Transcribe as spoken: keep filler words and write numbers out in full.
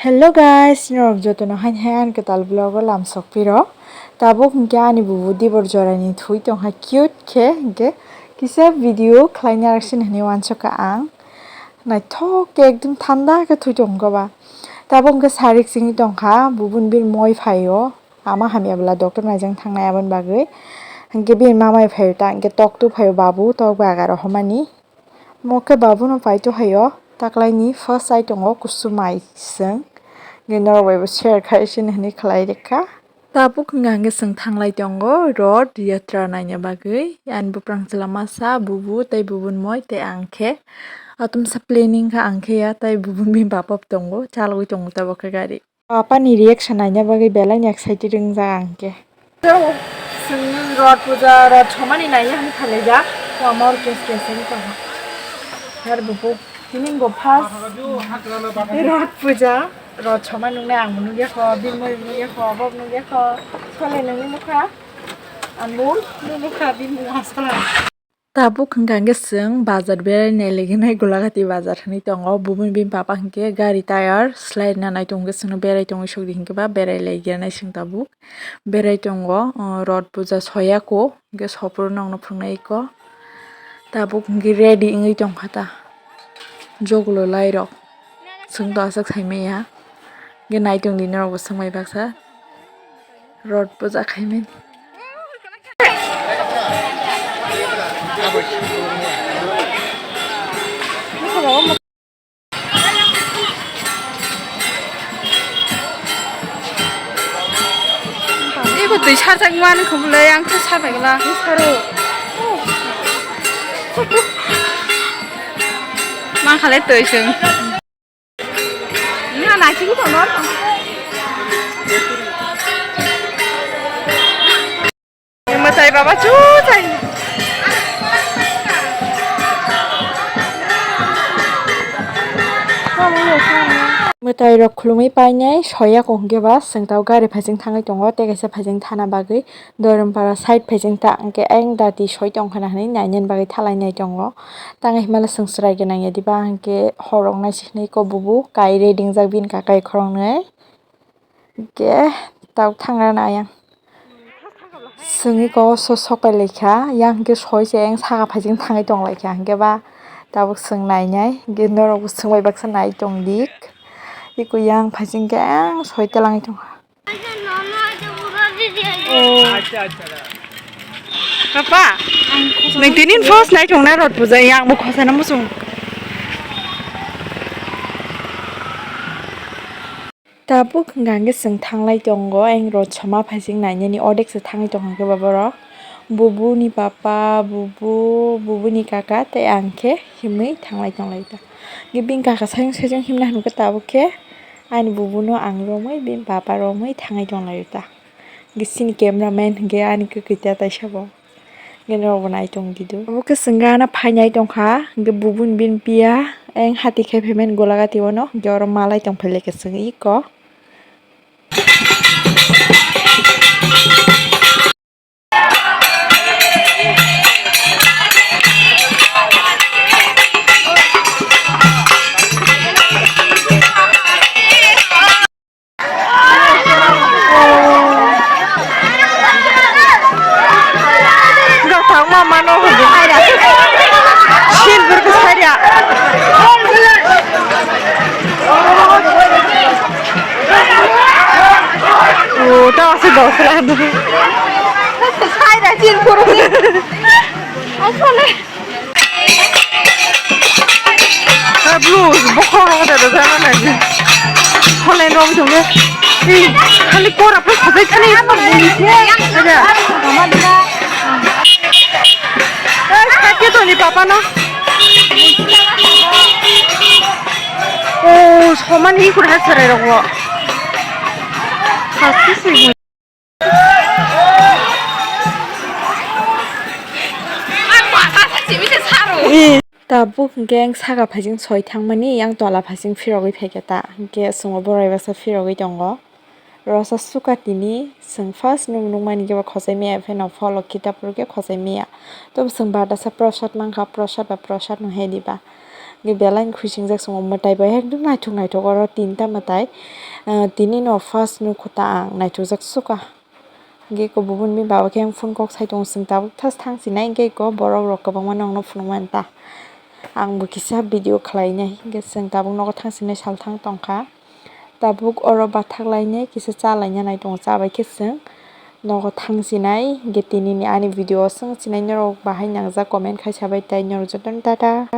Hello guys, norok jotono haini hai ani kwtal vlog o lamsok piro. Tabuk hinkhe ani bubu dibor jorani thwi tongkha cute khe, hinkhe kisa video khlaina arsini hinwi uansukha ang. Naithok khe ekdom thanda khe thwi tongkha ba. Tabuk hinkhe sarik singwi tongkha, bubun bini moi phaio. Ama hamya bwla doctor naijang thangnai aboni bagwi. Hinkhe bini mamai phaio ta, hinkhe tok tu phaio babu, tok baga rohormani. Mo khe babuno paito haio, taklaini first item o kusu mai chwng. Hinkhe norok bai bo share khai sini hinwi khlai rikha. Tabuk hwnka hinkhe chwng thanglai tongo rod yatra naina bagwi. Ani buprang chwla masa, bubu tei bubun moi tei ang khe. Atumsa planning kha ang khe ya, tei bubun bini bapap tongo, chalwi tongo tabuk khe gari. Papa ni reaction naina bagwi belai ni excited wngjak ang khe. Chwng rod puja, rod somani naina hinwi phailaijak. Wama oro kes kes wngwi tongo. Har bubu, tini bo first rod puja, rod soma nuknai ang bo nukya kho, bini moi bo nukya kho, bo bo nukya kho. Sole nungwi nukha, ang bo nukha, bini mung asala. Tabuk hwnka hinkhe chwng bazar berai nai laiginai Golagati bazar hinwi tongo. Bubuni bini papa hinkhe gari tire swlaina nai tongo, chwngno berai tongwi sokdi hinkhe ba berai laigiya nai chwng tabuk. Berai tongo, o, rod puja soyako, hinkhe sophuru nokno phunuknai eko. Tabuk hinkhe ready wngwi tongkha ta. Jogolo lairok. Chwng to aswk saimanya. Hinkhe nai tongdi norokbo swngbai baksa. Rod puja khaimani. Ebo twi sarjak mani kho bwle, ang khe sabai gla khe saro. Mankha le twi chwng. Mwtai baba chuchai. Mwtai rok khulumui painai soya kok hwnkhe ba chwng tabuk gari phaising thangwi tongo tei kaisa phaising thana bagwi. Doronpara side phaising ta hwnkhe ayang dati soi tongkha na hinwi nainani bagwi thalai nai tongo. Tang himala chwng chwrai gwnang ya diba hwnkhe horok nai se hinwi kok bubu kai re dingjak bini kakai khoroknwi. Hwnkhe tabuk thangna na ayang. Chwngwi kok so sokai laikha, yang hwnkhe soi se ayang saka phaising thangwi tong laikha hwnkhe ba tabuk chwng nainai hwnkhe norokbo chwng bai baksa nai tongdi. Eko yang phaising khe ayang soi telangwi tongkha. Papa, nang tinin first night hong na rod puja yang bo khosa na musung. Tabuk hwnkha hwnkhe chwng thanglai tongo, ayang rod soma phaising nainani odek se thangwi tongkha khe ba borok. Bubu ni papa, bubu, bubu ni kaka tei ang khe himwi thanglai tonglai ta. Hwnkhe bini kaka sayung sayung himna hinwi khe tabuk khe ani bubu no ang romwi bini papa romwi thangwi tonglai ta. Hwnkhe chini camera man hwnkhe ani kwkwi ta taisa bo. Hwnkhe norok bo nai tong di do. Obo khe chwng gana phai nai tongkha, hwnkhe bubu ni bini piya ayang hati khai phaimani Golagati o no, hwnkhe oro malai tong phai laikha chwng iko. Gathang mama no hwnkhe silver khe saria. O ta se dos la. Saira silver. Asole. Blues, bokhorok da da jana nai. Holai no bujung de. Ei, khali kora pha khajai khani. Ada. Ei, khati to ni papa no. O, soman hi kur ha sarai rok. Khasi si. Tabuk hwnkhe ang saka phaising soi thangmani, yang tola phaising phirogwi phaikha ta, hwnkhe chwngno borai baksa phirogwi tongo. Rosa suka tini chwng first nuk nukmani khe bo khosai maya, pheno pholo khita phuru khe khosai maya. Tobo chwng badasa prosad mankha, prosad ba prosad no he diba. Hingke belai no khwi singjak song mwtai bai ekdom naithok naithok oro tinta mwtai. Ah, tini no first nukho ta ang, naithokjak suka. Hingke eko bubun bini baba khe phone kok sai tongo, chwng tabuk thas thang sinai, hingke eko borok rok kwbangma nokno phunukmani ta. Ang bo kisa video khlainai, hingke chwng tabuk nogo thang sinai salthang tongkha. Tabuk oro bathak lainai kisa cha laina nai tongo, cha bai khe chwng nogo thang sinai, hingke tini ni ani video o chwng sinai norok bahai nangjak comment khai sabai tai norok jotono tata.